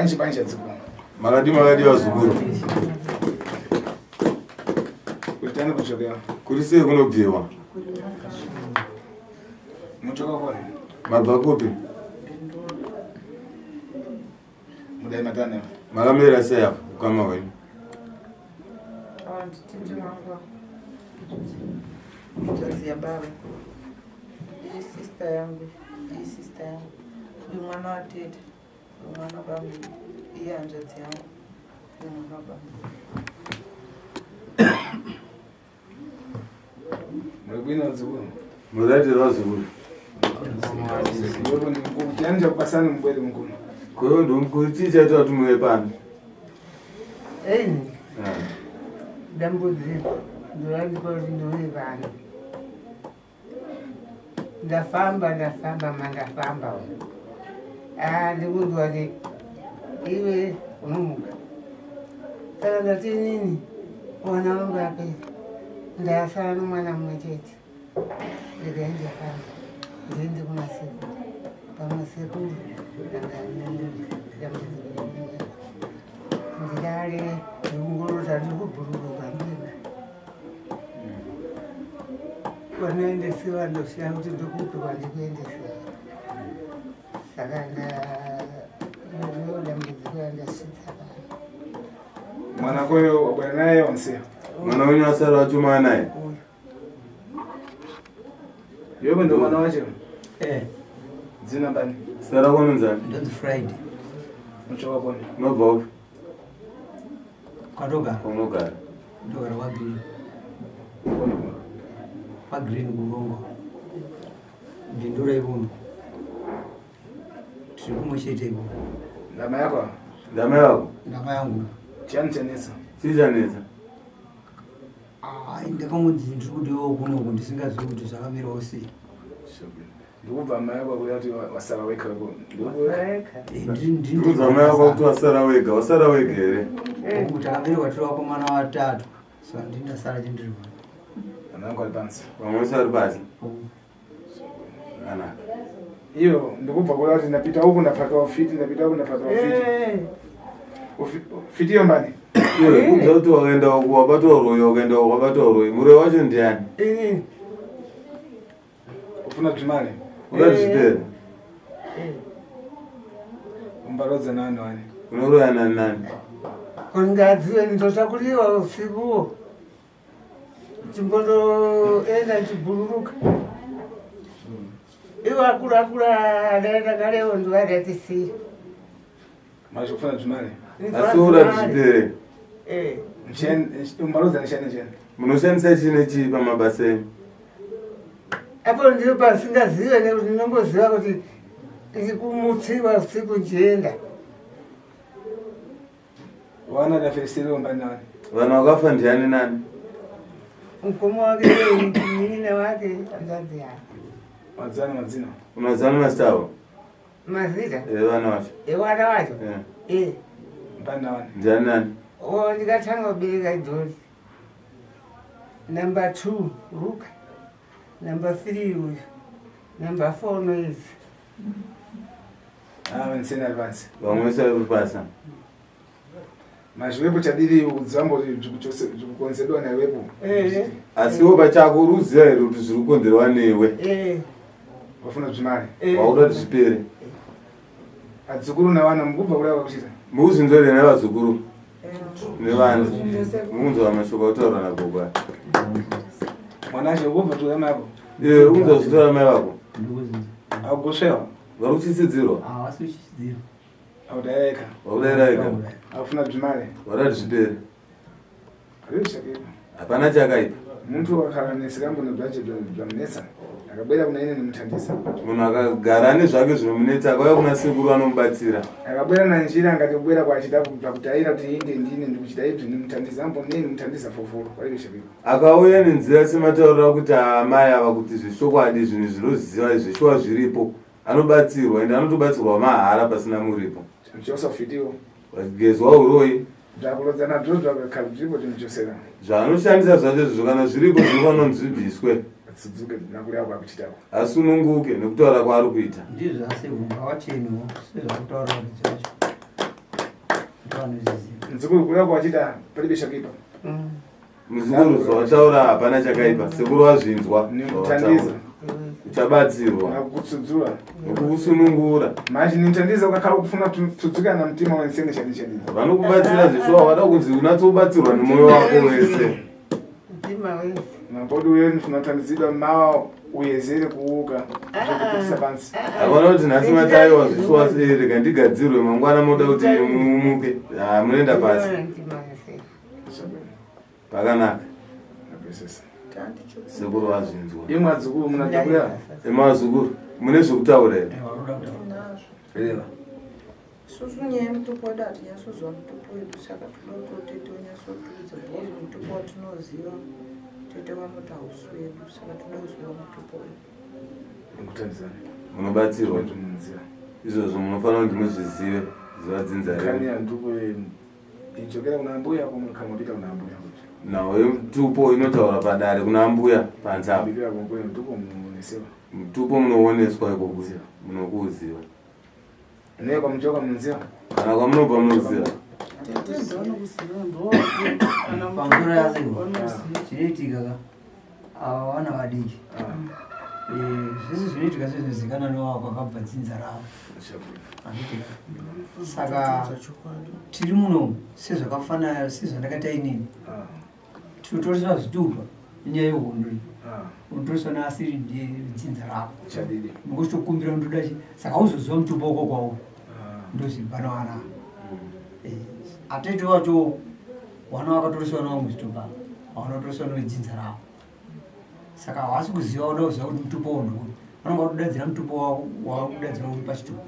Banje banje dzikuru. Makadi makadi vazukuru. Kutana kuchokera. Kuri sei kunobviwa? Muchoka kone. Mabva kupi? Mudai matane. Makamira sei apa ukama hwenyu? Awa nditete wangu. Hanzvadzi yababa. Iyi sister yangu. Iyi sister yangu. Uyu mwana watete. Uyu mwana baba. Iyi hanzvadzi yangu. Uyu mwana baba. Muri vazukuru. Murati vazukuru. Iwepo ni mkuru. Chani chakupasani mubwere mukuru. Koyo ndomukuru chii chaita kuti muve pano? Eni dambudziko ndorandiko kuti ndiuye pano. Ndafamba ndafamba mandafamba. Ah, ndikunzwa kuti iwe unomuka. Saka ndati inini mwana wangu apera. Ndasara nomwana mumwe chete. Regai ndifambe ndiende kumasekuru. Pamasekuru ndanga dambudziko ndirare ndiongorora ndikubhururuka ndina vanoendesiwa ndoshiya kuti ndokupi kwandikuendesiwa saka ndo dambudziko randasvitsa pano. Mwana koyo wabwera naye wansiya. Mwana wenyu asara wachuma naye? Uyu. Iwepo ndo mwana wacho. Eh, Dzina bani. Zita rako unonzani? Ndonzi Friday. Muchoka kone. Unobva upi? Kwatogara. Kwaunogara. Ndogara kwa Green. Kone kone. Kwa Green kurongo. Bindura ivono. Tiri kumwe chete ivo. Ndama yako. Ndama yako? Ndama yangu. Chani chanetsa. Chii chanetsa? Ah, ndakangonzi ndiri kudiwawo kunoku ndisingazivi kuti zvakamirawo sei. Ndikubva mai yako kuya kuti wasara wega weko. Wega. Eh, ndiri Ndikubva mai yako kuti wasara wega, wasara wega here? Hongu, takaberekwa tiri vakomana vatatu. Saka ndini ndasara chindiri pano. Vana vangu vari pansi. Vamwe vese vari pasi. Zvakanaka. Iyo ndikubva kuya kuti ndapita uku ndapata ufiti ndapita uku ndapata ufiti. Eh, Fiti iyo mbani? Iwe kubva kuti wakaenda uku wabatwa uroyi, wakaenda uku wabatwa uroyi. Muroyi wacho ndiani? Inini. Ufuna zvimari. Ungati zvipere. Eh. Umbarodza nani wani? Unoroya nani nani? Kungadziwe ndotakuriwa usikuwo. Chimbondoenda ndichibhururuka. Ivo akuru akuru adaenda karewo ndovadatisira. Mari ufuna zvimari. Asi ungati zvipere. Eh. Umbarodza nechani nechani. Munoshandisa chii nechii pamabasa enyu? Apo ndiri pasingazive nekuti ndinongoziva kuti ndikumutsiwa usiku nchienda. Wana dafirisiri umbani nani? Vanhu vakafa ndiani nani? Mukoma wake munin'ina wake hanzvadzi yake. Madzana madzina. Unozana mazita avo? Mazita Evana vacho. evana vacho. Eh. Eh. Mbani nani? Ndiani nani? O ndikatanga kubereka idhori. Number 2 Ruka. Number 3 uyu. Number 4 Noise. Ah, vaniseni ari pansi. Vamwe vese vari pasi. Mazviwepo chadiri udzambo zvikukonzerwa naiwepo. Eh. Asiwo pachako uri kuziva here kuti zviri kukonzerwa newe? Eh. Wafuna zvimari. Eh. Wakuda kuti zvipere. Adzukuru navana mukubva kudai vakuchita. Mukuzvinzwa here nevazukuru? Nevana. Mukunzwa mashoko akutaurwa nagogo aya. Mwana acho ukubva tora mai yako. Iwe ukunzwa zvitaura mai vako? Ndikuzinza. Akugosvewa. Vari kutyisidzirwa? Ah, wasi uchichidzirwa. Akudaireka. Vakudairaika? Akufuna zvimari. Varati zvipere. Hazvishakaipa. Hapana chakaipa. Muntu wakagara nesikambo zvacho zvamunetsa. Akabwera kuna ine nemutandisa. Munhu akagara ane zvake zvinomunetsa akauya kuna sekuru anomubatsira. Akabwera nanjira angati kubwera kwachida kutaira kuti inde ndine ndikuchita ibvi nemutandisa ambo neni mutandisa foforo. Hazvishakaipa. Akauya nenzira sematauriro akuti amai ava kuti zvechokwadi zvinhu zvinoziva zveshuwa zviripo anobatsirwa ende anotobatsirwa mahara pasina muripo. Muchosa fitiwo. Vachigezwa uroyi Zvakurodza nadzvo zvakakhala zviripo tinochosera. Zvaanoshandisa zvacho izvozvo kana zviripo zvinofanira kunzi zvibviswe. Tsudzuke nakuda kwakuchitako. Asununguke nekutaura kwaari kuita. Ndizvo asi hunga wacheniwo sezvakutaura varidzi vacho. Vanozviziva. Mzukuru kuda kwachita palibe chakuipa. Muzukuru zvawataura hapana chakaipa, sekuru wazvinzwa. Nimuthandiza. Uchabatsirwa. Nakutsudzura. Nekukusunungura. Manje nimuthandiza ukakhala kufuna kutsudzukana na mtima wensene chadi chadi. Vanokubatsira zveshuwa wada kunzi unatsobatsirwa nemwoyo wako wese. Mtima wese. Mabodi uyo ndifuna kutandizidwa mawa uyezere kuuka zvekupitisa pansi. Hapana kuti nhasi mataiwa zveshuwa sei rega ndigadzirwe mangwana moda kuti mumuke. Ah, munoenda pasi. Mtima wese. Pakanaka. Sekuru vazvinzwa. Imwe adzukuru munatakurira. Emazukuru mune zvekutaura here? Reva. Isusu nyaya yemutupo wedu hatinyatsoziva mutupo wedu saka toda kuti tete wanyatsotiudza because mutupo watinoziva tete vanoti hausi wedu saka toda kuziva mutupo wedu. Kutandizana. Munobatsirwa. Munzira. Izvozvo munofanira kuti muzvizive ziva dzinza Kani renyu. yanduko inchokera kuna mbuya kamapita kuna mbuya kuti. Nhau yemutupo inotaura padare kuna mbuya panze apo. Bikira kumbuya mutupo munesewa. Mutupo munooneswa ikoko munokuuziva. Naye kwamuchoka munzira. Kana kwamunobva munoziva. Tete ndovanokuziva ndo Pamusoro yasekuru. Zvinoitika ka ava vana vadiki. Zvese zvinoitika sezvinozikanwa newavo kwakabva dzinza ravo. Handiti ka? Saka tiri muno sezvakafanana sezvandakaita inini. Tinotoreswa zvitupa nenyaya yehondo iyi. Unotoreswa neasiri ndiye dzinza rako. Chadidi. Ngochitokumbira ndoda chi saka uzoziva mutupo wako kwauri. Ndozviri pano vana. Atete wacho wana wakatoreswa nawo muzvitupa wanotoreswa newedzinza ravo. Saka havasi kuziva voda kuziva kuti mutupo uyu ndoupi. Vanonga vatodaidzira mutupo wavo wavari kudaidzira uri pachitupa.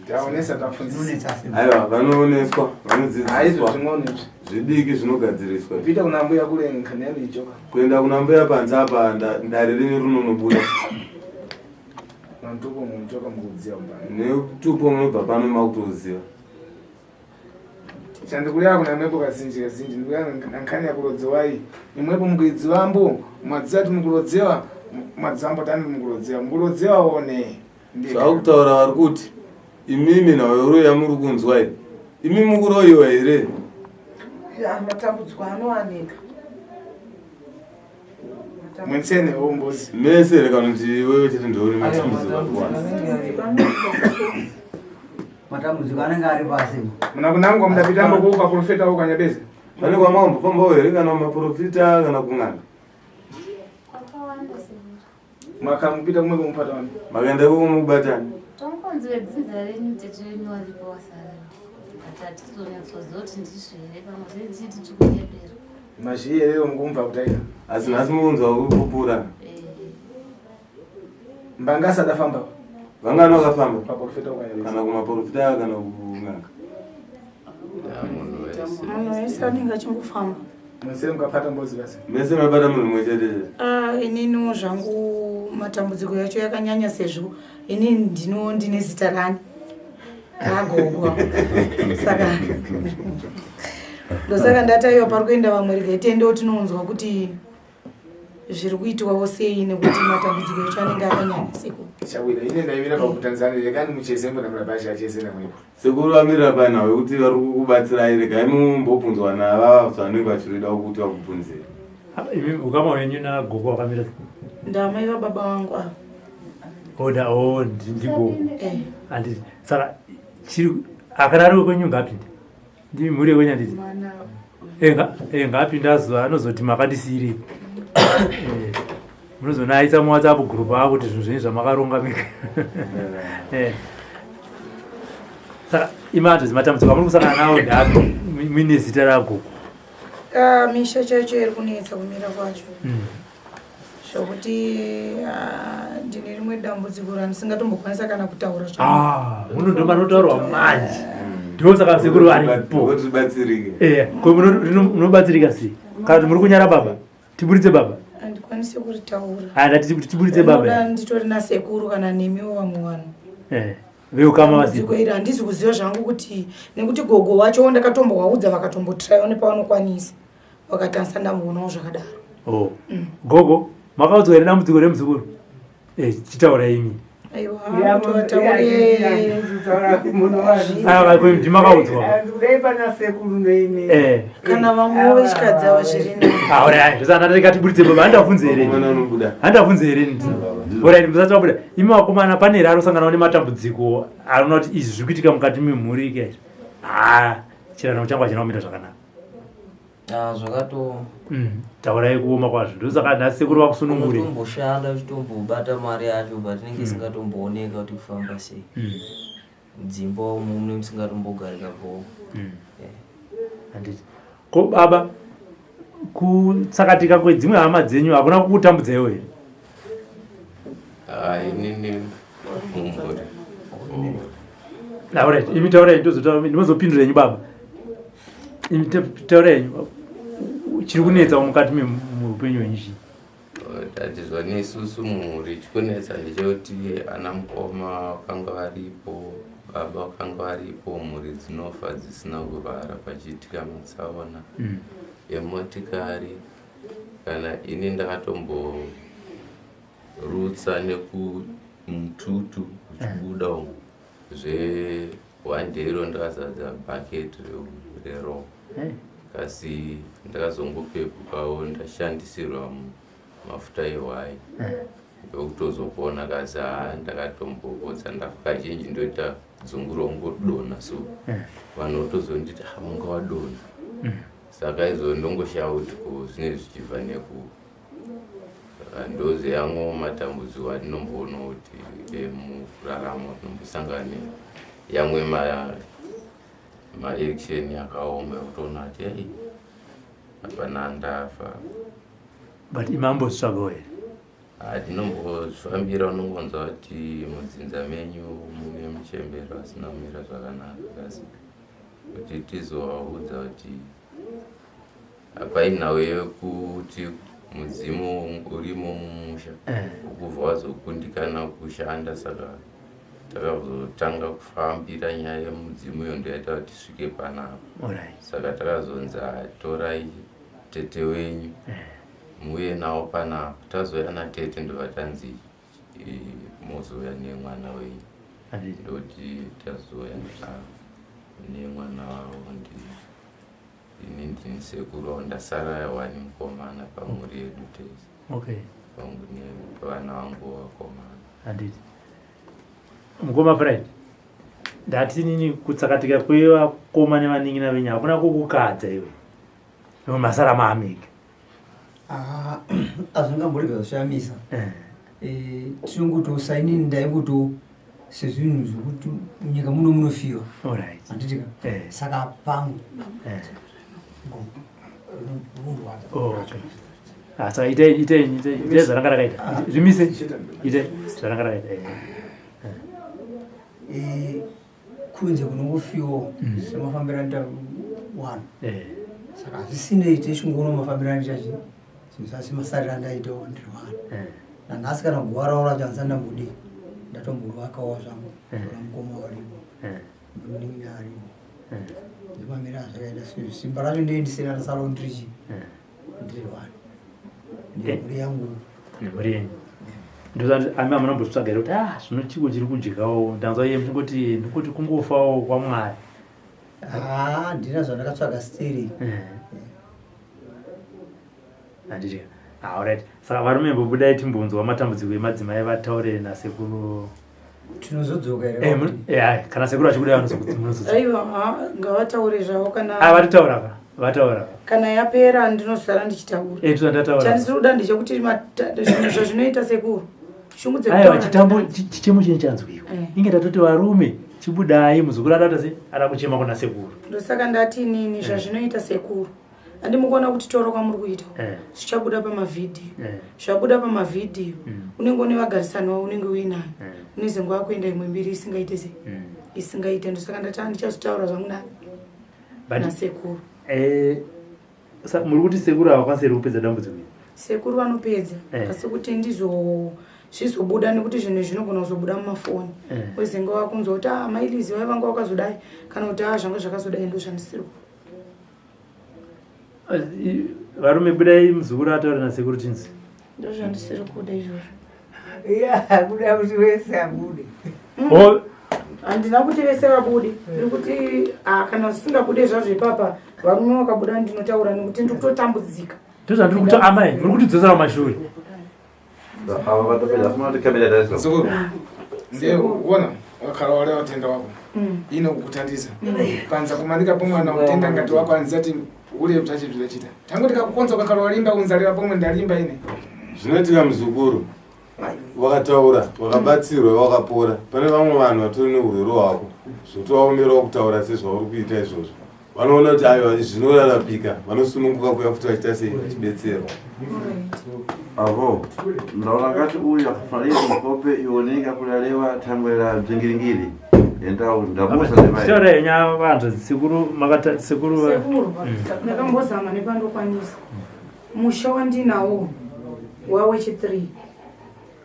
Taonesa tafundzisa. Zvinonetsa asi. Aiwa vanooneswa Haizvo vanodzidziswa zvimwe izvi. zvidiki zvinogadziriswa. Kupita kuna mbuya kule nkhani yanu ichoka. Kuenda kuna mbuya panze apa dare renyu rinonobuda. Mutupo muchoka mukudziya kumbani. Nemutupo munobva pano makutoziva. Chandikuya kuna imwepo kazinji kazinji ndikuya nankhani yakulodzewayi imwepo mukuidziwambo mwadziwa ti mukulodzewa mwadziwambo tani mukulodzewa mukulodzewa one Zvakutaura vari kuti imimi nhau yeroyi yamuri kunzwa iyi imi mukuroyiwa here? Ya, matambudziko anowanika. Mwensene wombozi Mese here kana kuti iwewe chete ndiwe une matambudziko akuwana? Matambudziko anenge ari pasi. Muna kunangwa mudapitambo kuuka profeta ukanyabeza. Pane kwamambofambawo here kana maprofita kana kun'anga? Kwakawanda sekuru. Mwakamupita kumwe kumupata wani. Makaenda ikoko mukubatani? Tongonzi vedzinza renyu tete venyu varipo wasara. But hatizonyatsoziva kuti ndizvo here pamwe tichiti tikunyepera. Mazhiye lero mukumva kutaika. Asi nhasi mukunzwa kupupura. Mbanga asadafamba. Vangani vakafamba? Paprofeta ukanyabeza. Kana kumaprofita kana kun'anga. Munhu wese anenge achingofamba. Mwensene mukapata mbozi basi. Mese mabata munhu mumwe chete chete. Ah, ininiwo zvangu matambudziko yacho yakanyanya sezvo inini ndino ndine zita rani ragogwa saka ndosaka ndataiwa pari kuenda vamwe regai tiendewo tinounzwa kuti zviri kuitwawo sei nekuti matambudziko yacho anenge akanyanya seko. Chawira ine ndaimira pakutanzana rekani mucheze mbona murabasha acheze namwepo. Sekuru vamirira panhau yekuti vari kukubatsirai regai mumbobvunzwa navava zvanenge vachirida kuti vakubvunzire. Imi ukama hwenyu nagogo wakamira sei? Ndamai vababa vangu ava. Oda o ndigogo. Handiti saka chiri akarariwe kwenyu ngaapinde. Ndimi mhuri yekwenyu handiti? Ngaapinde azo anozoti makandisiirei. Munozonaisa muWhatsApp group ako kuti zvinhu zvenyu zvamakaronga mega. Saka imato matambudziko amuri kusangana nawo ndaapi muine zita ragogo? Ah, misha chacho iri kunetsa kumira kwacho. Zvokuti ah, ndine rimwe dambudziko randisingatombokwanisa kana kutaura zvangu. Ah, muno ndo manotaurwa manje. Ndo saka sekuru varipo. Tibatsirike. Ko munobatsirika sei? Kana kuti muri kunyara baba? Tiburitse baba. Handikwanisi kuritaura. Ah, ndati kuti tiburitse baba. Ndinoda nditori nasekuru kana nemiwo vamwe vanhu. Veukama Dambudziko vasipo. iri handisi kuziva zvangu kuti nekuti gogo wacho ndakatombovaudza vakatombotiraiwo nepavanokwanisa vakati handisati ndamboonawo zvakadaro. Oh. Gogo, makaudzwa here dambudziko remuzukuru? Chitaura imi. Ndimakaudzwa Kudai pana sekuru neine. Eh. Kana vamwe vechikadzi avo zviri nani. Alright, zvosana ndikatiburitse baba handabvunze here Vakomana vanobuda. handabvunze here ndi Alright, musati vabuda imi vakomana pane here anosanganawo nematambudziko anoona kuti izvi zviri kuitika mukati memhuri ke ha chiraramo changu hachina kumira zvakanaka. Ah, zvakatooma. Taurai kuoma kwazvo ndosaka nhasi sekuru vakusunungure. Unotomboshanda uchitombobata mari yacho but inenge isingatombooneka kuti kufamba sei. Mudzimba umu mune musingatombogarika bhoo. Handiti ko baba, kutsakatika kwedzimwe hama dzenyu hakuna kukutambudzaiwo here? Ah, inini mumhuri. Alright, imi taurai, ndozotaura, ndinozopindura henyu baba. Imi taurai henyu, chiri kunetsa mukati meupenyu hwenyu chii? Tati zvone isusu mumhuri chikunetsa ndechekuti ana mukoma vakanga varipo, baba vakanga varipo, mhuri dzinofa dzisina kurwara pachiitika matsaona emotikari. Kana ini ndakatomborutsa nekumututu uchibuda umu zve1 day ndakazadza bucket reropa, kasi ndakazongopepukawo ndashandisirwa mafuta ehwai ndokutozopona. Kasi haa, ndakatombopotsa ndafa. Kazhinji ndoita dzungu rongodonha, so vanhu votozonditi, "Ah, munga wadonha." Saka izvo ndongoshaya kuti ko zvinenge zvichibva neku. Saka ndozeyamwe matambudziko atinomboona kuti mukurarama tinombosangana yamwe maaction akaoma ekutoona kuti ei, hapana ndafa. But imi ambozvitsvagawo here? Hatinombozvifambira. Unongonzwa kuti mudzinza menyu mune muchembero asina kumira zvakanaka, kasi kuti tizovaudza kuti hapainhau yekuti mudzimu urimo mumusha ukubva wazokundikana kushanda. Saka takazotanga kufambira nyaya yemudzimu iyo, ndoyaita kuti tisvike panapa. Saka takazonzi, "Torai tete wenyu muuye nawo panapa." Tazouya natete, ndobva tanzi, "Mozouya nemwana wenyu." Ndoti tazouya nemwana wavo. Ndi ini ndini sekuru wavo, ndasara wani mukomana pamhuri yedu tese. Vangu nevana vangu vakomana. Handiti mukoma Fred, ndati nini kutsakatika kwevakoma nevanin'ina venyu hakuna kukukadza iwe iwe masara maamika? Ah, hazvingamborega zvishamisa. Tinongotosa inini ndaingoto sezvinhu zvokuti munyika muno munofiwa, handitika? Saka pangu Oh, okay. Ah, saka itai itai itai itai zvaranga rakaita, zvimise, itai zvaranga rakaita. Kunze kunongofiwawo semafambiro anoita wanhu. Saka hazvisinei, techingoona mafambiro anoita chi zvinhu zvasi masariro andaitawo ndiri wani. Nanhasi kana guva ravo racho handisati ndambodii, ndatomborwakawo zvangu ra mukoma waripo, munin'ina aripo. Ndimamiro azvakaita. Simba racho ndendisina, ndasarawo ndirichi ndiri wani nemhuri yangu. Nemhuri yenyu. Ndozati ami amunombotsvaga here kuti ah, zvino chiko chiri kudyawo? Ndanzwa iye muchingoti ndikuti kungofawo kwaMwari. Ah, ndina zvandakatsvaga stiri. Handiti? Alright, saka varume, mbobudai timbonzwa matambudziko emadzimai vataure nasekuru. Tinozodzoka here? Eh, kana sekuru achikuda vanozodzoka. Aiwa, ngavataure zvavo kana Ah, vatitaura ka, vataura ka. Kana yapera ndinosara ndichitaura. Eh, tozandataura. Chandisiri kuda ndechekuti zvinhu zvazvinoita sekuru, shungu Aiwa, dzekutaura. Chitambo chichemo chenyu chanzwiwa. Inge tatoti varume chibudai, muzukuru adata se ada kuchema kuna sekuru. Ndosaka ndati inini zvazvinoita sekuru, handimukuona kuti toro kwamuri kuita zvichabuda pamavhidhiyo. Zvabuda pamavhidhiyo, unenge une vagarisani wavo, unenge uinayo, unezenge wakuenda imwe mbiri isingaite se isingaite. Ndosaka ndati handichazotaura zvangu nani nasekuru. Muri kuti sekuru havakwanisi here kupedza dambudziko iri? Sekuru vanopedza, asi kuti ndizo zvizobuda nekuti zvinhu izvi zvinogona kuzobuda mumafoni, wezenge wakunzwa kuti a mailizi vai vanga wakazodai, kana kuti a zvanga zvakazodai. Ndo zvandisiri Varume, budai muzukuru ataure nasekuru tinzi. Ndo zvandisiri kuda izvozvo. Ya, kuda kuti wese abude. Oh. Handina kuti vese vabude, ndiri kuti ah, kana zvisingabude zvazvo ipapa varume vakabuda ndinotaura nekuti ndiri kutotambudzika. Ndozvandiri kuti amai muri kutidzosera kumashure. Muzukuru, ndiye uona wakhala wale watenda wako ino kukuthandiza panza kumanika pomwe na utenda ngati wako anzati ule mtachi vilachita tangu tikakukonza ukakhala walimba unzalira pomwe ndalimba ine. Zvinoitika muzukuru, wakataura wakabatsirwa wakapora. Pane vamwe vanhu vatori neurwere hwako zvotovaomerawo kutaura sezvauri kuita izvozvo. Vanoona kuti aiwa izvi zvinorarapika, vanosununguka kuuya futi vachiita sei vachibetserwa. Avo ndaona ngati uyu akafanira mukope ioneka kulalewa thangwe la bzingiringiri endawo ndabusa ndimai. Taura henyu vanhu sekuru makata sekuru Sekuru, ndakambozama nepandokwanisa. Musha wandinawo wawechi 3.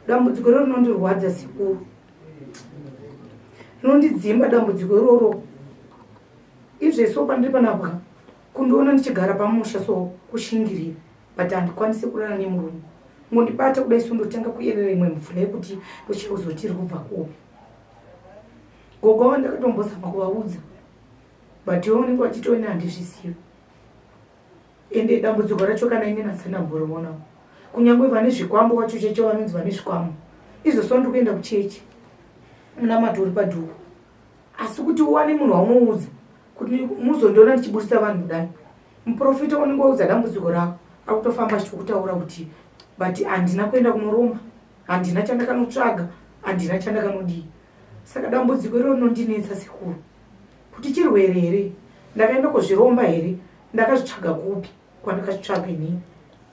Dambudziko rero rinondirwadza sekuru. Rinondidzimba dambudziko iroro. Izve so pandiri panapa kundiona ndichigara pamusha so kushingirira but handikwanisi kurara nemurume. Ngondibata kudai so ndotanga kuyerera imwe mvura yekuti ndochauzoti iri kubva kupi. Gogo avo ndakatombozama kuvaudza but ivo vanenge vachitoona handizvizivi. Ende dambudziko racho kana ini nhasi ndamborionawo. Kunyangwe vane zvikwambo vacho cheche vanonzi vane zvikwambo. Izvo so ndiri kuenda kuchechi munamato uri padhuku. Asi kuti uwane munhu waunoudza kuti muzondiona ndichiburitsa vanhu kudai. Muprofita unenge waudza dambudziko rako akutofamba achitokutaura kuti but handina kuenda kunoromba, handina chandakanotsvaga, handina chandakanodii. Saka dambudziko iroro rinondinetsa sekuru. Kuti chirwere here? Ndakaenda kuzviromba here? Ndakazvitsvaga kupi kwandakazvitsvaga inini?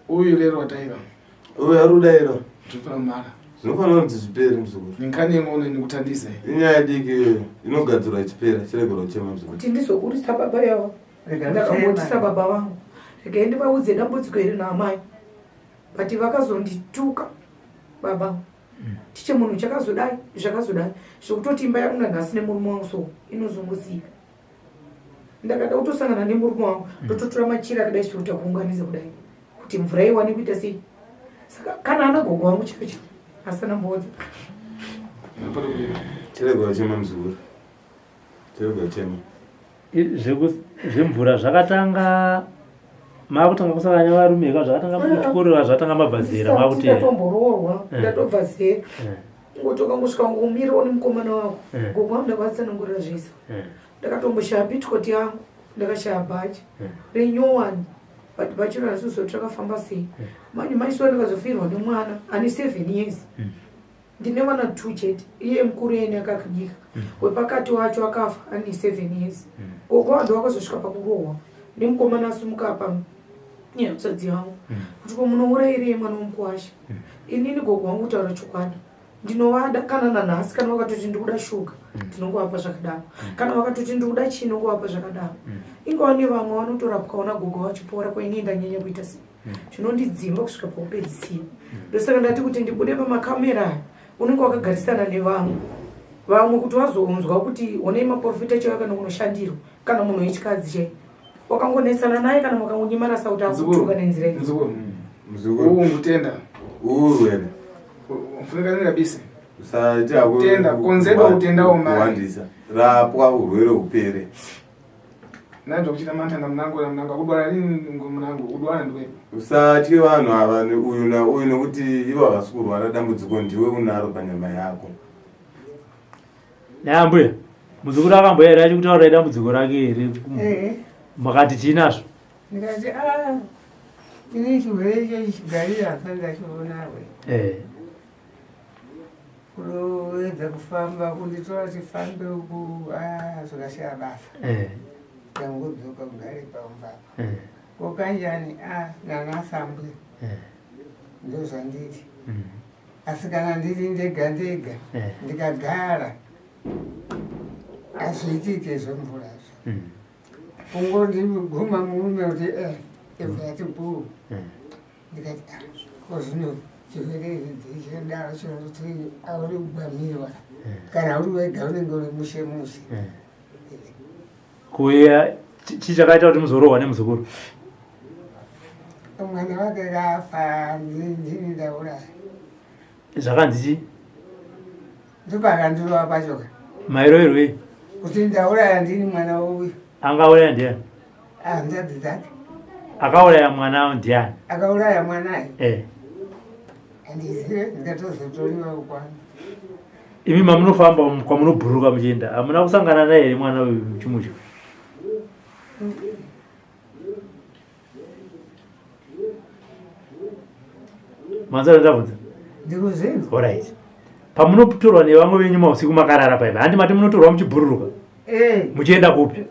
Uyu lero wataira. Uyu ari kudaira. Zvinofanira Zvinofanira kuti zvipere muzukuru. Nengani yeng'ono inokutandisa. Inyaya diki iyoyo inogadzirwa ichipera chiregerwa kuchema muzukuru. Kuti ndizoburitsa baba yavo. Ndakambotisa baba vangu. Regai ndivaudze dambudziko iri naamai. But vakazondituka baba. Tiche munhu chakazodai zvakazodai zvekutoti imba yangu nanhasi nemurume wangu so inozongosiya. Ndakada kutosangana nemurume wangu ndototora machira akadai sekuita kuunganidza kudai kuti mvura iwane kuita sei. Saka kana ana gogo wangu chaivo chaivo asana mbodza. Chiregerwa kuchema muzukuru. Chiregerwa kuchema. Zvemvura zvakatanga makutanga kusangana nevarume ka zvakatanga kuchikoro zvatanga mabva zera makuti ndatomboroorwa ndatobva zera ngoti ukangosvika ngomirawo nemukomana wako gogo wangu ndakavatsanangurira zvese ndakatomboshaya pitikoti yangu ndakashaya bhachi renyowani but bhachi rona risizo rakafamba sei manje maisuwa ndakazofirwa nemwana ane 7 years. Ndine vana 2 chete, iye mukuru iyeni akakanyika, wepakati wacho akafa ane 7 years. Gogo vanhu vakazosvika pakurohwa nemukomana asumuka apa nyanzvadzi yangu kuti ko munourairei mwana womukuwasha. Inini gogo wangu kutaura chokwadi ndinovada kana nanhasi, kana vakatoti ndikuda shuga ndinongovapa zvakadaro, kana vakatoti ndikuda chii ndinongovapa zvakadaro. Ingava nevamwe vanotorapwawo nagogo vachipora, kwainii ndanyanya kuita sei zvinondidzimba kusvika pakupedzisira. Ndosaka ndati kuti ndibude pamakamera aya, unenge wakagarisana nevamwe vamwe kuti vazonzwa kuti honei maprofita chaivo kana kunoshandirwa kana munhu wechikadzi chai wakangonetsana naye kana makangonyimana sauti akutuka nenzira idzi. Muzukuru. Muzukuru. Uwu ngutenda. Urwere. Ufunika kabisa. Usaite hako Tenda, konzedwa utendawo mai. kuwandisa. Rapwa urwere hupere. Nanzwa kuchita mantanda munango na munango akudwara rini munango kudwara ndiwe. Usatye vanhu ava uyu nauyu nekuti ivo havasi kurwara, dambudziko ndiwe unaro panyama yako. Naye ambuya muzukuru akamboya here achikutaurirai dambudziko rake here? Makati chii nazvo? Ndikati a ini chirwere icho chigarira asati ndachionawe. Kunoedza kufamba kunditora tifambe uku zvikashaya basa. Ndangodzoka kugare pamba apa. Ko kanjani a nanhasi ambuya ndozvandiri. Asi kana ndiri ndega ndega ndikagara hazviitike zvemvurazvo. Kungondiguma murume kuti ibva yati bhuu. Ndikati ko zvino chirwere ichi chinodaro chinoti auri kugwamiwa kana uri wega unenge uri mushe mushe. Kuya chii chakaita kuti muzorohwa nemuzukuru? Mwana wake kafa ndini ndauraya. Zvakanzi chii? Ndopakandirova pacho ka. Mairoverwei? Kuti ndauraya ndini mwana uyu. Angauraya ndiani? Hanzvadzi dzake. Akauraya mwana ndiani? Akauraya mwana Eh. Handizive, ndatozotoriwa kukwana. Imi mamunofamba kwamunobhuruka muchienda, hamuna kusangana naye here mwana uyu muchimudya? Manzara ndabvunza. Ndikuzvinzwa. Alright. Pamunotorwa nevamwe venyu mausiku makarara paipa, handi mati munotorwa muchibhururuka? Eh. Muchienda kupi?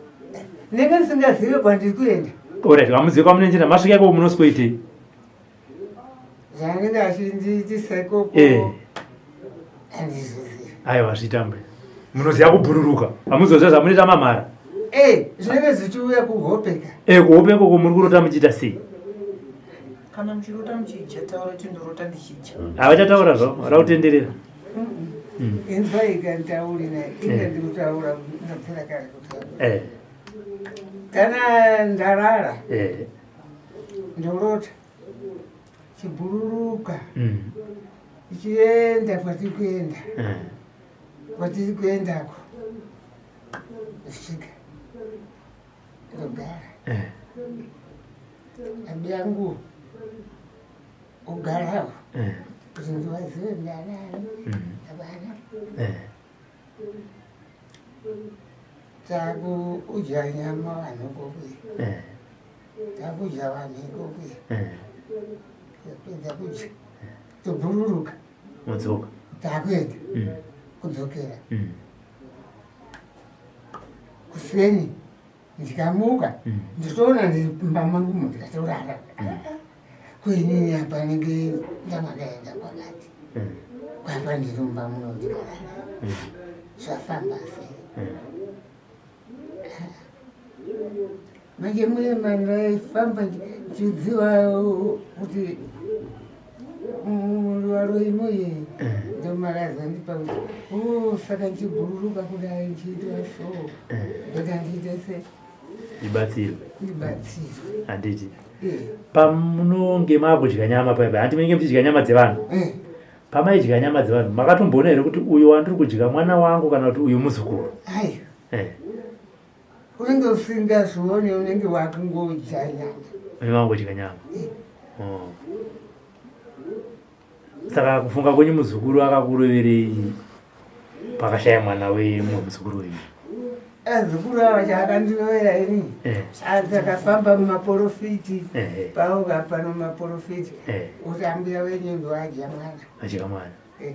Ndinenge ndisingazive kwandiri kuenda. Alright, hamuzivi kwamunoenda, masvika ikoko munosikoitei? Zvaanenge achindiitisa ikoko. Eh. Handizvizivi. Aiwa zvitambe. Munoziva kubhururuka. Hamuzoziva zvamunoita mamhara. Eh, zvinenge zvichiuya kuhope ka. Eh, kuhope ikoko muri kurota muchiita sei? Kana muchirota muchidya taura kuti ndorota ndichidya. Havachataura zvavo, vada kutenderera. Inzwa ikantauri naye, inge ndikutaura ndapera kare kutaura. Eh. Kana ndarara. Eh. Ndorota. Chibhururuka. Ichienda kwatiri kuenda. Kwatiri kuendako. Svika. Ndogara. Abi yangu ugarawo. Kuti ndiwazive ndanani. Havana. Takudya nyama vanhu kokuya. Takudya vanhu ikokuya. Tapedza kudya. Tobhururuka. Modzoka. Takuenda. Kudzokera. Kuseni ndikamuka nditoona ndiri mumba mangu umu ndikatorara. Kuinini apa nenge ndamakaenda kwakati. Kwapa ndiri mumba muno ndikarara. Zvafamba sei? Manje muye mandaifamba ndichiziva kuti varoyi muye ndomakazondipa kuti o saka ndichibhururuka kudai ndichiitwa so ndoda ndiite se Ndibatsirwe. Ndibatsirwe. Handiti. Pamunonge maakudya nyama paipa, hanti munenge muchidya nyama dzevanhu? Pamaidya nyama dzevanhu, makatomboona here kuti uyu wandiri kudya mwana wangu kana kuti uyu muzukuru? Aiwa. Unenge usingazvioni, unenge wakungodya nyama. Unenge wangodya nyama. Oh. Saka kufunga kwenyu muzukuru akakuroverei pakashaya mwana wemumwe muzukuru wenyu? Azukuru ava chaakandirovera ini akafamba mumaporofiti pauka pano mumaporofiti kuti ambuya wenyu ndoadya mwana. Adya mwana.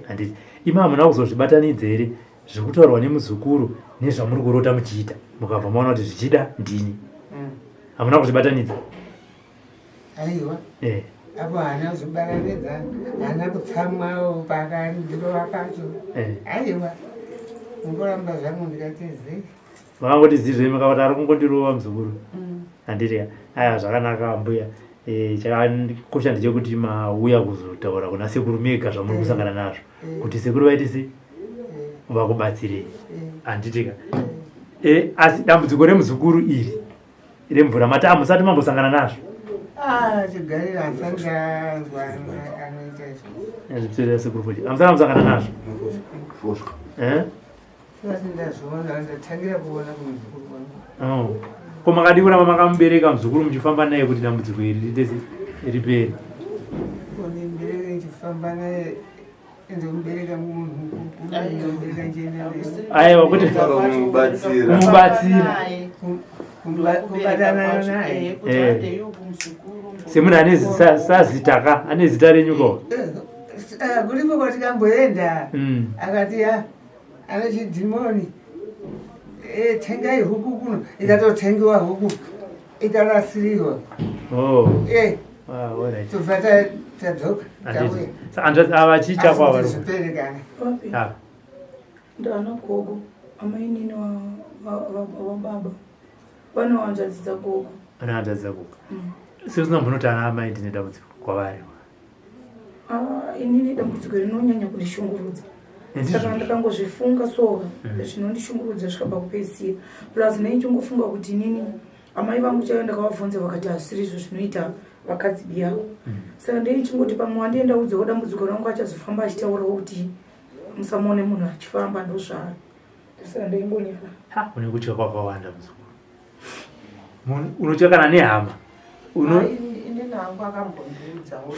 Handiti imi hamuna kuzozvibatanidza here zvekutaurwa nemuzukuru nezvamuri kurota muchiita mukabva maona kuti zvichida ndini? Hamuna kuzvibatanidza? Aiwa. Apo haana kuzvibatanidza, haana kutsamwawo pakandirova pacho. Aiwa. Ngoramba zvangu ndikati zii. Makangoti zii zvenyu makavati ari kungondirova muzukuru. Handiti ka? Aiwa zvakanaka mbuya. Chakakosha ndechekuti mauya kuzotaura kuna sekuru mega zvamuri kusangana nazvo. Kuti sekuru vaite sei? Vakubatsirei. Handiti ka? Asi dambudziko remuzukuru iri remvura mati hamusati mambosangana nazvo? Ah, chigarira handisati ndanzwa anoita izvo. Zvipserera sekuru futi. Hamusati mambosangana nazvo? Sati ndazviona, ndatangira kuona kumuzukuru wangu. Oh. Ko makadii kuramba makamubereka muzukuru muchifamba naye kuti dambudziko iri riite sei? Ripere. Kunibereka ndichifamba naye ndomubereka munhu mukuru, ndomubereka ndichienda naye. Aiwa, kuti Kumubatsira. Kumubatsira. Kubatana naye. Semunhu ane sazita ka, ane zita renyu ko? Kulipo kwatikamboenda. Akati ya ane chidhimoni. Tengai huku kuno, ikatotengewa huku ikarasiriwa. Oh. Ah, all right. Tobva tadzoka, Handiti. tauya. Sa hanzvadzi ava chicha kwa vari. Zviperekana. Papi. Ah. Ndana gogo, amainini wa baba. Vane hanzvadzi dzagogo. Vane hanzvadzi dzagogo. Sei usina kumbonoti ana amai ndine dambudziko kwavari? Ah, inini dambudziko rinonyanya kundishungurudza. Ndizvo. Saka ndakangozvifunga soka, zvinondishungurudza svika pakupedzisira. Plus nei ndichingofunga kuti inini Amai vangu chaivo ndakavabvunza vakati hazvisiri izvo zvinoita vakadzi biyavo. Saka ndeichingoti pamwe wandienda udzewo dambudziko rangu achazofamba achitaurawo kuti musamuone munhu achifamba ndozvaari. Saka ndaingonyara. Ha, une kutya kwakawanda muzukuru. Munhu unotya kana nehama. Uno Inini hangu akambondiudzawo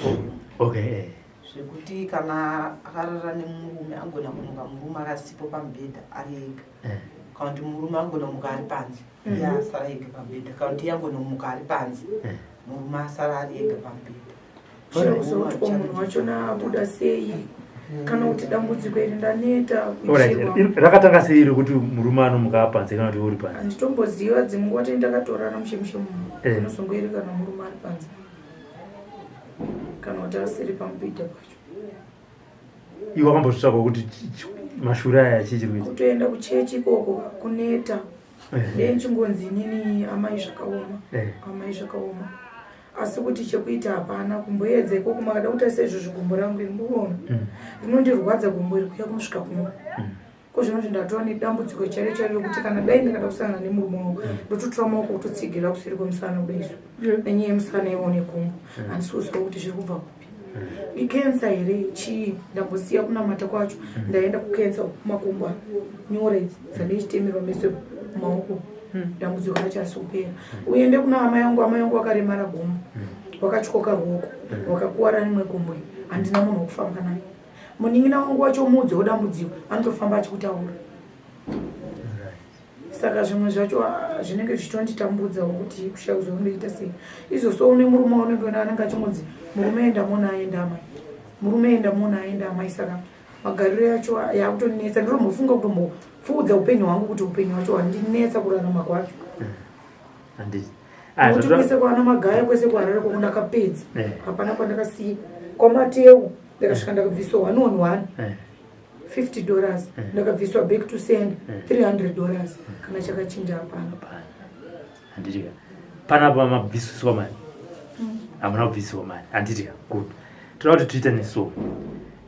Okay. Eh. Zvekuti kana akarara nemurume angona kumuka murume akasipo pamubhedha ari ega. Eh. Kana kuti murume angona kumuka ari panze. Mm. Iye asara ega pamubhedha. Kana kuti iye angona kumuka ari panze. Eh. Murume asara ari ega pamubhedha. Chero munhu wacho naabuda sei kana kuti dambudziko iri ndaneta rakatanga sei rekuti murume anomuka panze kana kuti uri panze handitomboziva dzimwe nguva tei ndakatorara mushe mushe munhu eh. anozongoeri kana murume ari panze kana kuti asiri pamubhedha pacho iwe wakambozvitsvaga kuti mashura aya chii chiri kuita kutoenda kuchechi ikoko kuneta dei chingonzi inini amai zvakaoma eh. amai zvakaoma asi kuti chekuita hapana kumboedza ikoko makada kutarisa izvozvo gumbo rangu iri mukuona mm. rinondirwadza gumbo iri kuya kunosvika kuno mm. ko zvinoti ndatova nedambudziko chairo chairo rekuti kana dai ndakada kusangana nemurume wangu mm. ndototora maoko kutotsigira kuseri kwemusana kudaiso nenyaya yemusana iwo negumbo handisi kuziva kuti zviri kubva kupi ikensa here chii ndambosiya kunamata kwacho ndaenda kukensa kumakumbo nyora idzi dzandichitemerwa meso maoko dambudziko racho harisi kupera uende kuna hama yangu hama yangu wakaremara gumbo wakatyoka ruoko wakakuwara rimwe gumbo handina munhu wekufamba naye munin'ina wangu wacho muudze wedambudziko anotofamba achikutaura saka zvimwe zvacho ah, zvinenge zvichitonditambudzawo kuti kushaya kuzondoita sei izvo so une murume waunenge una anenge achingonzi murume enda mona aenda amai murume enda mona aenda amai saka magariro yacho ah, yakutonetsa nditombofunga kutombopfuudza upenyu hwangu kuti upenyu hwacho hwandinetsa kurarama kwacho ah, kuti kwese kwana magaya kwese kuharare kwako ndakapedza eh. hapana kwandakasiya kwamateu ndakasvika ndakabviswa one on one eh. 50 dollars eh. ndakabviswa back to send 300 eh. dollars kana chakachinja hapana handitika panapa mabvisiswa mari mm. hamuna kubvisiswa mari handitika good toda kuti tiite neso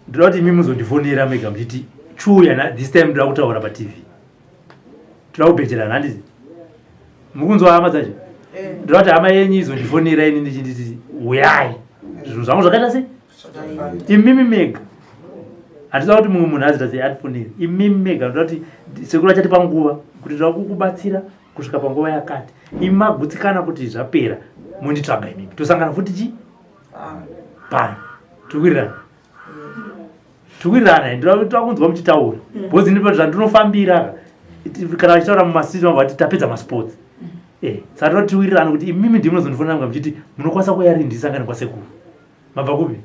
ndoda kuti imi muzondifonera mega muchiti chuya this time ndoda kutaura patv toda kubhejerana handiti mukunzwa hama dzacho eh. ndoda kuti hama yenyu izondifonera ini ndichinditi uyai zvinhu zvangu zvakaita sei imimi mega hatida kuti mumwe munhu azita sei atifonere imimi mega ndoda kuti sekuru achati panguva kuti ndoda kukubatsira kusvika panguva yakati imi magutsikana kuti zvapera monditsvaga imimi tosangana futi chi pano tikuwirirana tikuwirirana ndoda kunzwa muchitaura mm. because ndipo zvandinofambira kana vachitaura mumasiti vabva vati tapedza masports mm. eh, saka toda tiwirirana kuti imimi ndimi munozondifonera mga muchiti munokwanisa kuuya rini ndisangane kwasekuru mabva kupi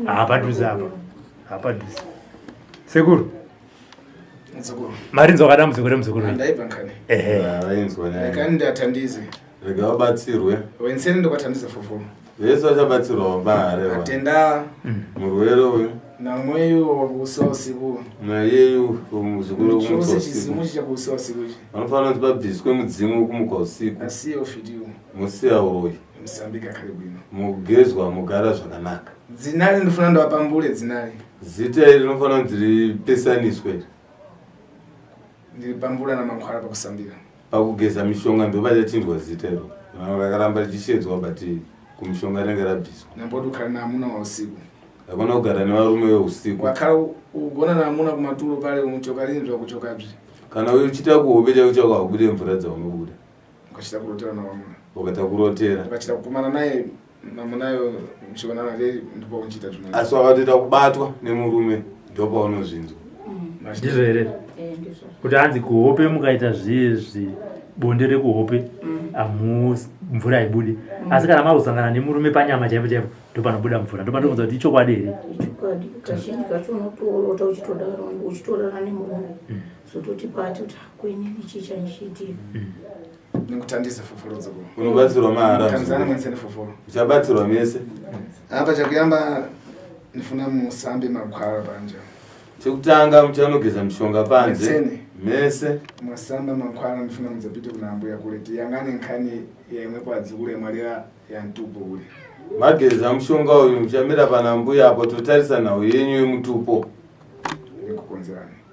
hapadhuze apa hapadhuze sekuru marinzwa kadambudziko remuzukuru ndaibva nkani ehe vainzwa kani ndatandize rega vabatsirwe wenseni ndokwathandiza fofo vese vachabatsirwa vabahare atenda mm. murwere uyu namweyu wakuusa usiku nayeyu muzukuru chose chizimu chichakuusa usiku ichi vanofanira kuti vabviswe mudzimu wekumuka usiku asiye ufitiwo musiya uroyi musambika kare bwino mugezwa mugara zvakanaka dzinari ndinofanira ndovapambule dzinari zita iri rinofanira kunzi ripesaniswe ndiripambula namankhwala pakusambika Pakugeza mishonga ndopachachinjwa zita iro rakaramba richishedzwa but kumishonga rinenge rabviswa. Nambodi kugara naamuna wausiku. Hakuna kugara nevarume veusiku. Wakhala ugona naamuna kumatulo pale umuchoka lini zvakuchoka bzi. Kana uchiita kuhope chako chako haubude mvura dzaunobuda. Ukachita kurotera navamuna. Ukata kurotera. Ukachita kukumana naye mamunayo muchionana lei ndipo uchiita zvino. Asi wakatoita kubatwa nemurume ndopaunozvinzwa. Ndizvo here? Eh, ndizvo. Kuti hanzi kuhope mukaita zviye bonde rekuhope mm. amu mvura haibude mm. asi kana makusangana nemurume panyama chaipo chaipo ndopanobuda mvura ndopanokunza kuti ichokwadi here ichokwadi kazhinji kacho unotorota uchitodaro uchitorara nemurume mm. zototi pati kuti hakuinini chii chandichiitika nekutandisa foforo dzako unobatsirwa mahara tanzana mwensene foforo uchabatsirwa mese apa chakuyamba ndifuna musambe magwara panja Chekutanga muchanogeza mishonga panze mese. Mwasamba mankhwala ndifuna mudzapite kuna ambuya kule tiyangane nkhani yemwe kwadzukule mwalira ya mtupo kule. Mageza mushonga uyu muchamira pana mbuya apo totarisa nhau yenyu yemutupo. Ndikukonzerani.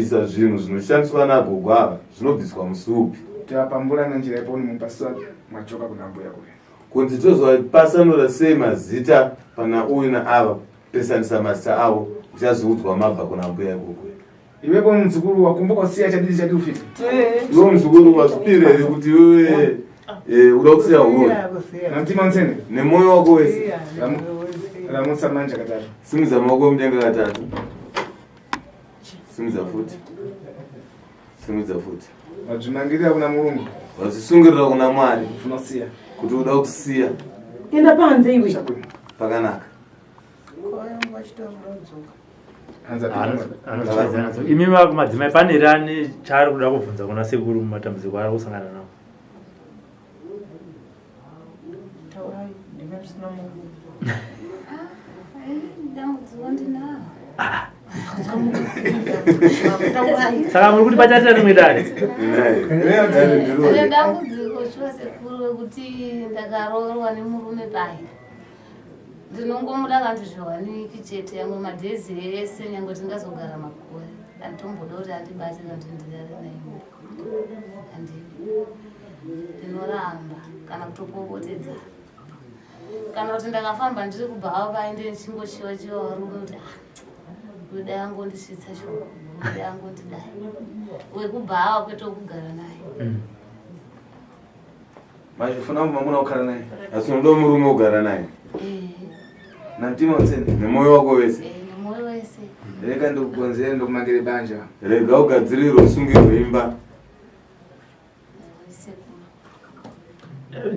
Kubvisa zvinhu zvinoshandiswa nagogo ava zvinobviswa musi upi? Tapambura nenjira ipo mupaswa machoka kuna mbuya kure. Kunzi tozopasanura sei mazita pana uyu naava kupesanisa mazita avo uchazviudzwa mabva kuna mbuya ikoko. Iwepo muzukuru wakumbuka usiya chadii chadii ufite. Iwe muzukuru wazvipira here kuti iwewe eh, uda kusiya huroyi? Namtima ntsene. Nemwoyo wako wese. Ramutsa manja katatu. Simudza maoko mudenga katatu. Simudza futi. Simudza futi. Wazvimangirira kuna Mulungu. Wazvisungirira kuna Mwari. Unosiya. Kuti uda kusiya. Enda panze iwe. Pakanaka. Imi madzimai pane here ane chaari kuda kubvunza kuna sekuru mumatambudziko aari kusangana nawo? Saka muri kuti pachatira rimwe dare? Dambudziko shuwa sekuru wekuti ndakaroorwa nemurume pai ndinongomuda kanti zviwaniki chete yangu madhezi ese nyange tingazogara makore anditomboda kuti andibate kanti ndirare naye andidi ndinoramba kana kutopopotedza kana kuti ndakafamba ndiri kubhawa painde ndichingochiwa chiwa varume kuti ah, uyu dai angondisvitsa shoko uyu dai angondidai wekubhawa kwete wekugara naye mm. Manje ufuna mamuna kugara naye asi unoda murume kugara naye eh. namtima utsene nemwoyo wako wese eh, nemwoyo wese rega ndikugonzere ndokumangire banja rega ugadzirire usungirwe imba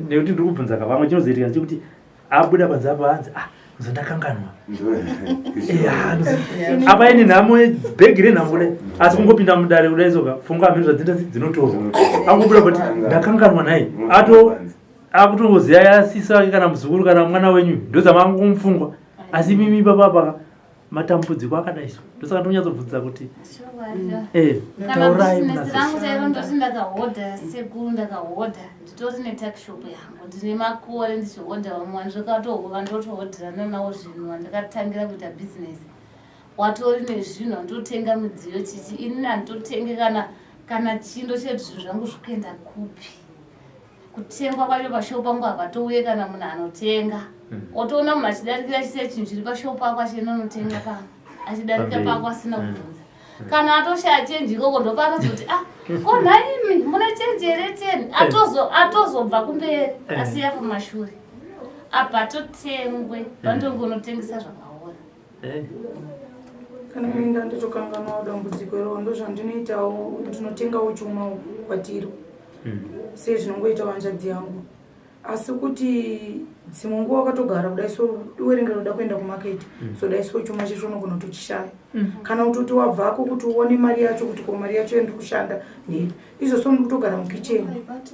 nekuti ndiri kubvunza ka vamwe chinozoitika chekuti abuda panze apa hanzi ah ndozondakanganwa eh, apa ine nhamo bhegi renhamo kudai asi kungopinda mudare kudai soka pfungwa hameno zvadzinda dzinotorwa angobuda but ndakanganwa nhai ato akutongoziva yasisi vake kana muzukuru kana mwana wenyu ndozamangomupfungwa asi mimi baba matambudziko akadai so ndosaka ndonyatsobvunza kuti eh, taurai rangu chairo ndoti ndakahodha sekuru ndakahodha nditori netakishop yangu ndine makore ndichihodha vamwe vandikatohova ndotohodherana nawo zvinhu vandakatangira kuita bhizinesi watori nezvinhu andotenga midziyo chichi inini handitotenge kana kana chindo chedu zvinhu zvangu zvikuenda kupi kutengwa kwacho pashopu pangu hapatouye kana munhu anotenga hmm. otoona munhu achidarikira chisiya chinhu chiri pashopu pako achienda unotenga pano achidarika pako asina hmm. kubvunza hmm. kana atoshaya chenji ikoko ndopaanozoti ah ko nhaimi mune chenji here ten eh. atozobva kumberi eh. asiya kumashure apa totengwe pandongonotengesa zvakaora eh. Kana kuenda ndotokanganwawo dambudziko iroro ndozvandinoitawo ndinotengawo chuma kwatiri hmm. sezvinongoita hanzvadzi yangu asi kuti dzimwe nguva wakatogara kudai so uverengera kuda kuenda kumaketi mm. so dai so chuma checho unogona kutochishaya mm. kana kutoti wabvako kuti uone mari yacho kuti ko mari yacho yandiri kushanda ndeipi izvo so ndiri kutogara mukicheni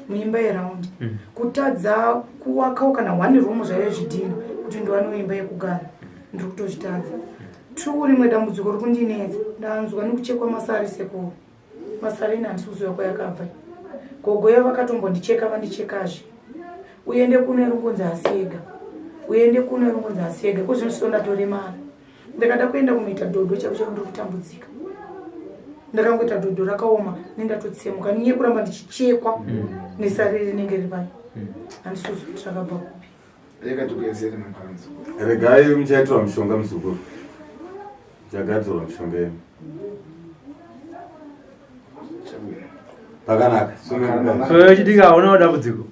muimba yeraundi mm. kutadza kuwakawo kana one room zvayo zvidhina kuti ndiwanewo imba yekugara ndiri kutozvitadza True rimwe dambudziko riri kundinetsa ndanzwa nekuchekwa masari sekuru masari ini handisi kuziva kwayakabva gogo yavo vakatombondicheka vandichekazve uende kuno iri kunzi asi ega uende kuno iri kunzi asi ega kozvino so ndatoremara ndakada kuenda kunoita dhodho chako chako ndiri kutambudzika ndakangoita dhodho rakaoma nendatotsemuka niye kuramba ndichichekwa mm. nesari rinenge riri pai mm. handisi kuziva kuti rakabva kupi Regai muchaitirwa mushonga muzukuru. Muchagadzirwa mishonga yenyu. Pakanaka. So chitika hauna dambudziko.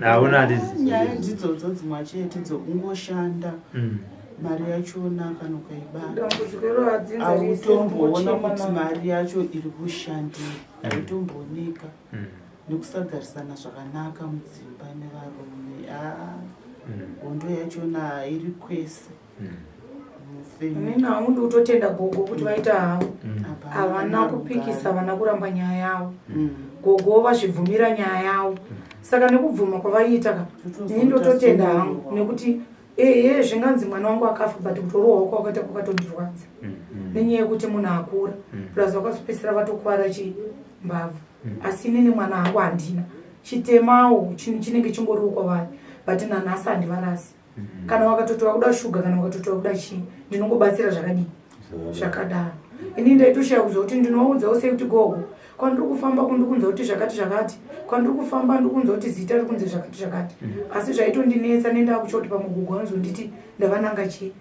Hauna handiti. Nyaya ndidzodzo dzimwe chete dzokungoshanda. Mm. Mari yachona kana ukaibata Dambudziko iro hadzinza rese hautomboona kungochema kuti naro. mari yacho iri kushandei, haitombooneka nekusagarisana zvakanaka mudzimba nevarume. Haa, hondo yachona iri kwese mufamily. Inini hangu ndikutotenda gogo kuti vaita havo. Hapana Havana kana kupikisa, rugare. havana kuramba nyaya yavo. Gogo vazvibvumira nyaya yavo. Saka nekubvuma kwavaiita ka, ini ndototenda hangu nekuti ehe zvinganzi mwana wangu akafa, but kutorohwa kwakaita kwakatondirwadza nenyaya yekuti munhu akura, plus vakazopedzisira vatokwara chimbavhu. Asi inini mwana hangu handina chitemawo, chinhu chinenge chingoriwo kwavari, but nanhasi handivarasi. Kana vakatoti vakuda shuga, kana vakatoti vakuda chii, ndinongobatsira zvakadii zvakadaro. Ini ndaitoshaya kuziva kuti ndinovaudzawo sei kuti gogo, kwandiri kufamba kundikunza kuti zvakati zvakati, kwandiri kufamba ndikunza kuti zita riri kunzi zvakati zvakati. Asi zvaitondinetsa nendaa kutya kuti pamwe gogo vanozonditi ndavananga chii,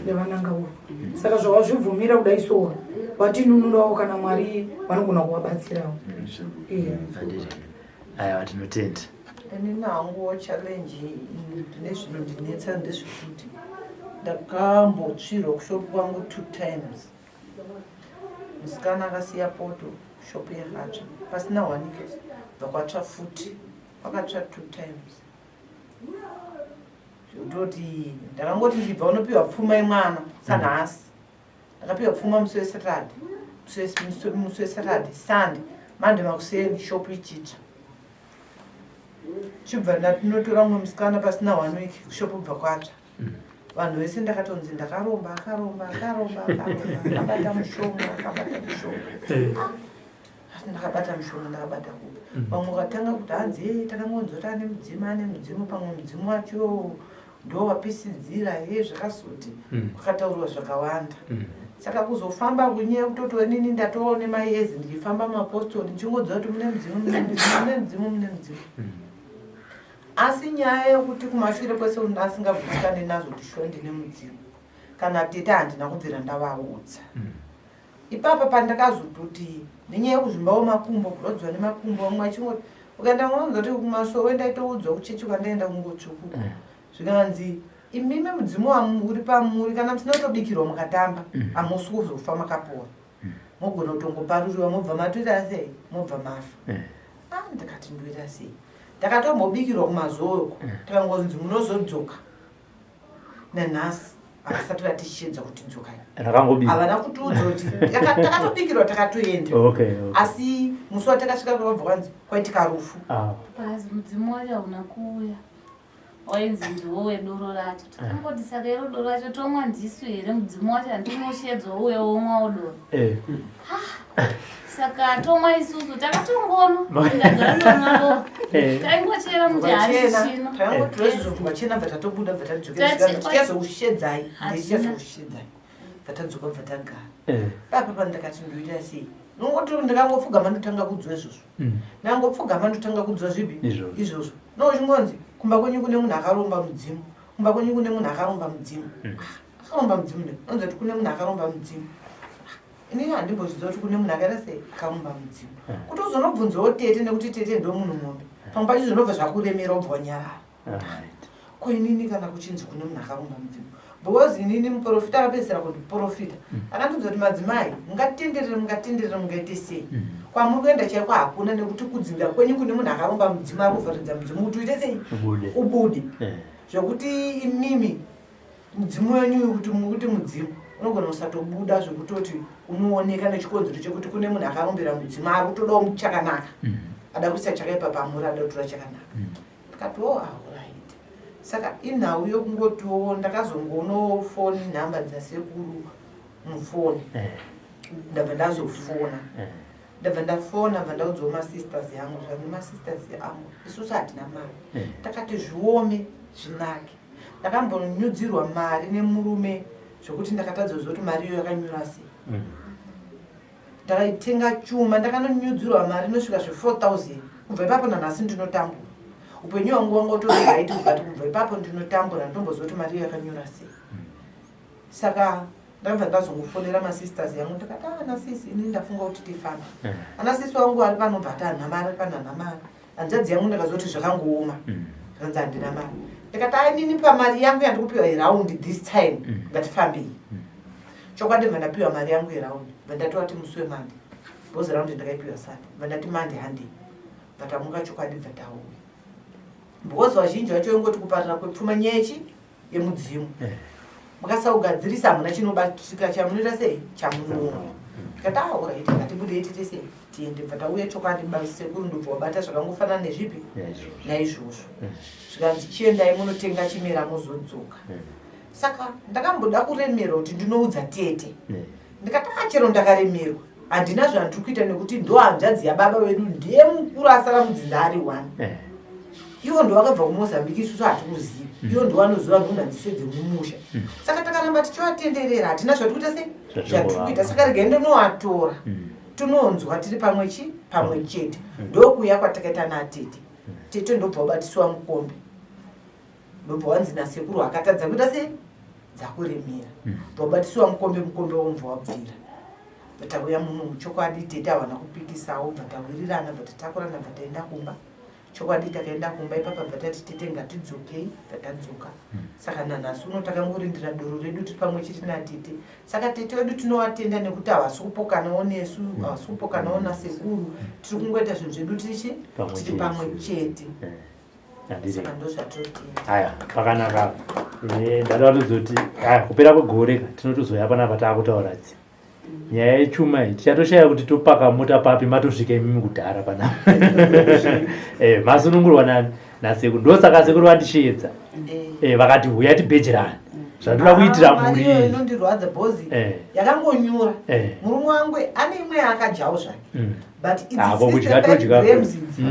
ndavananga uro. Saka zvawazvibvumira kudai soka vatinunurawo, kana Mwari vanogona kuvabatsirawo. Iya. Aiwa, tinotenda. Inini hanguwo challenge ndine zvinondinetsa ndezvekuti ndakambotsvirwa kushopu kwangu two times. Musikana akasiya poto, shopu yakatsva pasina one week, bva kwatsva futi, kwakatsva two times, zvekutoti ndakangoti ndibva unopiwa pfuma yemwana sanhasi. Ndakapiwa pfuma musi weSaturday, musi weSaturday, Sunday, Monday makuseni shopu ichitsva. Chibva ndatinotora mumwe musikana pasina one week, kushopu bva kwatsva. Vanhu vese ndakatonzi ndakaromba, akaromba, akaromba, akaromba, akabata mushonga, akabata mushonga. Asi ndakabata mushonga ndakabata kupi? Vamwe vakatanga kuti hanzi, "Hey, takangonzwa kuti ane mudzimu, ane mudzimu, pamwe mudzimu wacho ndo wapisidzira." He, zvakazoti kwakataurwa zvakawanda. Saka kuzofamba kunyaya kutoti inini ndatoo nemayears ndichifamba mapostori ndichingodziva kuti mune mudzimu, mune mudzimu, mune mudzimu, mune mudzimu. Asi nyaya yekuti kumashure kwese asingagutsikane nazvo kuti shuwa ndine mudzimu, kana tete handina kubvira ndavaudza. Ipapa pandakazototi nenyaya yekuzvimbawo makumbo, kurwadziwa nemakumbo, vamwe vachingoti ukaenda unonzwa kuti kumasowe, ndaitoudzwa kuchechi kwandaenda kungotsvuku, zvikanzi imimi mudzimu uri pamuri, kana musina kutobikirwa mukatamba hamusi kuzofa makapora, mogona kutongoparuriwa, mobva matoita sei, mobva mafa. Ah, ndakati ndoita sei? Ndakatombobikirwa kumazowe uko, tikangonzi munozodzoka. Nanhasi havasati vatishedza kuti dzokai. Rakangobikwa. Havana kutiudza kuti takatobikirwa, takatoenda. Asi musi watakasvika kwakabva kwanzi kwaitika rufu. Ah. Pazi mudzimu wacho hauna kuuya, wainzi ndiwo wedoro racho. Takangoti saka iro doro racho tomwa ndisu here? Mudzimu wacho handinoshedzwa uye womwawo doro? Saka tomwa isusu, takatongonwa, ndagara ndomwa doro. Taingochera muti hari chino. Takangotirozvo vachena, bva tatobuda, bva tadzokera, tichazokushedzai, ndichazokushedzai, bva tadzoka, bva tagara. Papa pandakati ndoita sei? Nongoti ndakangopfugama ndotanga kudzwa izvozvo. Ndangopfugama ndotanga kudzwa zvipi? Izvozvo. Izvozvo. No uchingonzi kumba kwenyu kune munhu akaromba mudzimu, kumba kwenyu kune munhu akaromba mudzimu. Akaromba mudzimu ne unonzi kuti kune munhu akaromba mudzimu. Inini handimbozviziva kuti kune munhu akaita sei, akaromba mudzimu. Kuti uzonobvunzawo tete, nekuti tete ndo munhu mombe, pamwe pacho zvinobva zvakuremera, ubva wanyarara. Ko inini kana kuchinzi kune munhu akaromba mudzimu, because inini muprofita akapedzisira kundiprofita akandiudza kuti madzimai mungatenderere, mungatenderere, mungaite sei, kwamuri kuenda chaiko hakuna, nekuti kudzinza kwenyu kune munhu akaromba mudzimu, ari kuvharidza mudzimu kuti uite sei? Ubude. Ubude. Zvekuti imimi mudzimu wenyu uyu, kuti mukuti mudzimu unogona kusatobuda, zvekutoti unooneka nechikonzero chekuti kune munhu akarombera mudzimu, ari kutodawo chakanaka, ada kuisa chakaipa pamuri, ada kutora chakanaka. Ndikati, oh, alright. Saka inhau yokungotiwo ndakazongoonawo foni, nhamba dzasekuru mufoni. Ndabva ndazofona, ndabva ndafona, bva ndaudzawo masisters yangu, zvanzi masisters angu, isusu hatina mari. Takati zviome zvinake. Ndakambonyudzirwa mari nemurume zvokuti ndakatadza kuziva kuti mari iyo yakanyura sei. Ndakaitenga chuma, ndakanonyudzirwa mari inosvika zve4000. Kubva ipapo nanhasi ndinotambura, upenyu hwangu wanga utori right, but kubva ipapo ndinotambura, ndomboziva kuti mari iyo yakanyura sei. Saka ndabva ndazongofonera masisters yangu, ndikati, "Ah, ana sisi, inini ndafunga kuti tifambe." Ana sisi wangu ari panobva ati hanha mari, ari pano hanha mari. Hanzvadzi yangu ndakazoti zvakangooma, zvanzi handina mari. Ndikati ainini pamari yangu yandikupiwa yeraundi this time ngatifambei. Chokwadi bva ndapiwa mari yangu yeraundi, bva ndatovati musi wemande, because raundi ndakaipiwa Sunday, bva ndati Mande handei. Bva tamuka chokwadi bva tauya, because vazhinji vacho ingoti kuparira kwepfuma nyaya yechi yemudzimu mukasaugadzirisa hamuna chinobatika chamunoita sei chamunoona. Tikati ah alright, ngatibudei tiite sei tiende. Bva tauya chokwadi, sekuru ndobva wabata zvakangofanana nezvipi naizvozvo, zvikanzi chiendai munotenga chimera mozodzoka. Saka ndakamboda kuremerwa kuti ndinoudza tete, ndikati ah chero ndakaremerwa handina zvandiri kuita nekuti ndo hanzvadzi yababa vedu, ndiye mukuru asara mudzinza ari one. Ivo ndo vakabva kuMozambique, isusu hatikuzivi. Ivo ndo vanoziva nhunha dzise dzemumusha. Saka takaramba tichivatenderera, hatina zvatiri kuita sei zvatiri kuita. Saka regai ndonovatora, tinonzwa tiri pamwe chi pamwe chete. Ndokuuya kwatakaita natete. Tete ndobva wabatisiwa mukombe, ndobva wanzi nasekuru akatadza kuita sei dzakuremera, wabatisiwa mukombe, mukombe womubva wabvira. Tauya muno muchokwadi tete havana kupikisawo, bva tawirirana, bva tatakurana, bva taenda kumba. Chokwadi takaenda kumba ipapa, bva tati tete ngatidzokei, bva tadzoka. Saka nanhasi uno takangorindira doro redu tiri pamwe chete natete. Saka tete wedu tinovatenda nekuti havasi kupokanawo nesu, havasi kupokanawo nasekuru. Tiri kungoita zvinhu zvedu tirichi Pamwe tiri chete. pamwe chete. Handiti. Saka ndozvatotenda. Aya, pakanaka. Ndada kutozoti aya kupera kwegore ka tinotozoya panapa taakutaura dzi nyaya yechuma iyi, tichatoshaya kuti topaka mota papi, matosvika imimi kudhara panapa. Masunungurwa nani nasekuru, ndosaka sekuru vandisheedza. Vakati huya tibhejerane zvandoda kuitira Ah, mari mhuri iyoyo iyi. inondirwadza bhozi yakangonyura. Murume wangu ane imwe yaakadyawo zvake, but Ah, ko kudya idzi 65 todya. grams idzi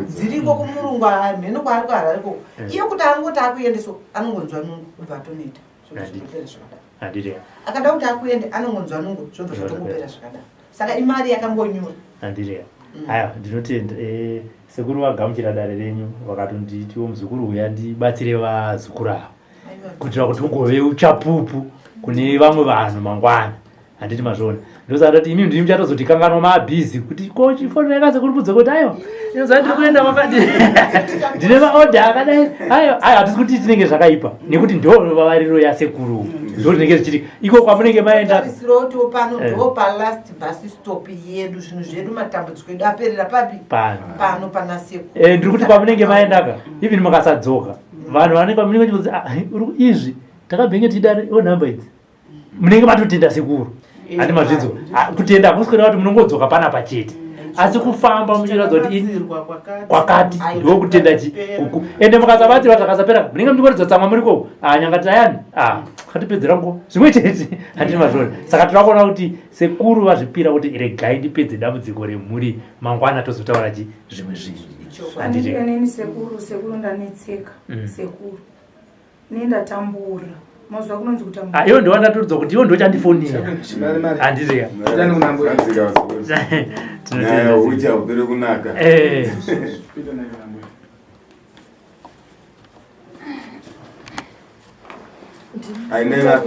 dziriko kumurungu, mheno kwaari kuHarare koko. Iye kuti angoti akuende so anongonzwa nungo, ubva atonoita zvobva zvatopera zvakadaro. Handiti. Akada kuti akuende anongonzwa nungo, zvobva zvatongopera zvakadaro. Saka imari yakangonyura. Handiti. Aya, ndinotenda. Sekuru vagamuchira dare renyu, vakatonditiwo muzukuru uya ndibatsire vazukuru ava kuitira kuti ungove uchapupu kune vamwe vanhu mangwana. Handiti mazviona? Ndosaka ndati imi ndimi muchatozotikanganwa maabhizi kuti ko chifonera yakasekuru mudzoka kuti aiwa inoziva ndiri kuenda kwakati ndine maodha akadai. Aiwa aiwa, hatisi kuti tinenge zvakaipa nekuti ndo vavariro yasekuru, ndo rinenge zvichiti iko kwamunenge maenda. Tarisiro tiwo pano ndo palast bus stop yedu. Zvinhu zvedu, matambudziko edu aperera papi? Pano. Pano pana sekuru. Ndiri kuti kwamunenge maendaka, even mukasadzoka, vanhu vanenge munenge vachibvunza, "Ah, izvi takabhenge tichida o nhamba idzi." Munenge matotenda sekuru, handi mazvinzwa? Ah, kutenda hakusi kureva kuti munongodzoka panapa chete, asi kufamba muchiratidza kuti Batsirwa kwakati. Kwakati ndokutenda chi kuku. Ende mukasabatsirwa zvakasapera, munenge muchikoredza tsamwa muriko, ah, nyanga tayani, ah, katipedzera nguva zvimwe chete. Handiti mazviona? Saka tinoda kuona kuti sekuru vazvipira kuti regai ndipedze dambudziko remhuri, mangwana tozotaura chi zvimwe zvinhu, handiti? Neni sekuru, sekuru ndanetseka. Sekuru, ini ndatambura, mazuva kunonzi kutambura. Ah, iwo ndowandatoridza kuti iwo ndochandifonera, handiti? Nyaya ucha upere kunaka. Ainena.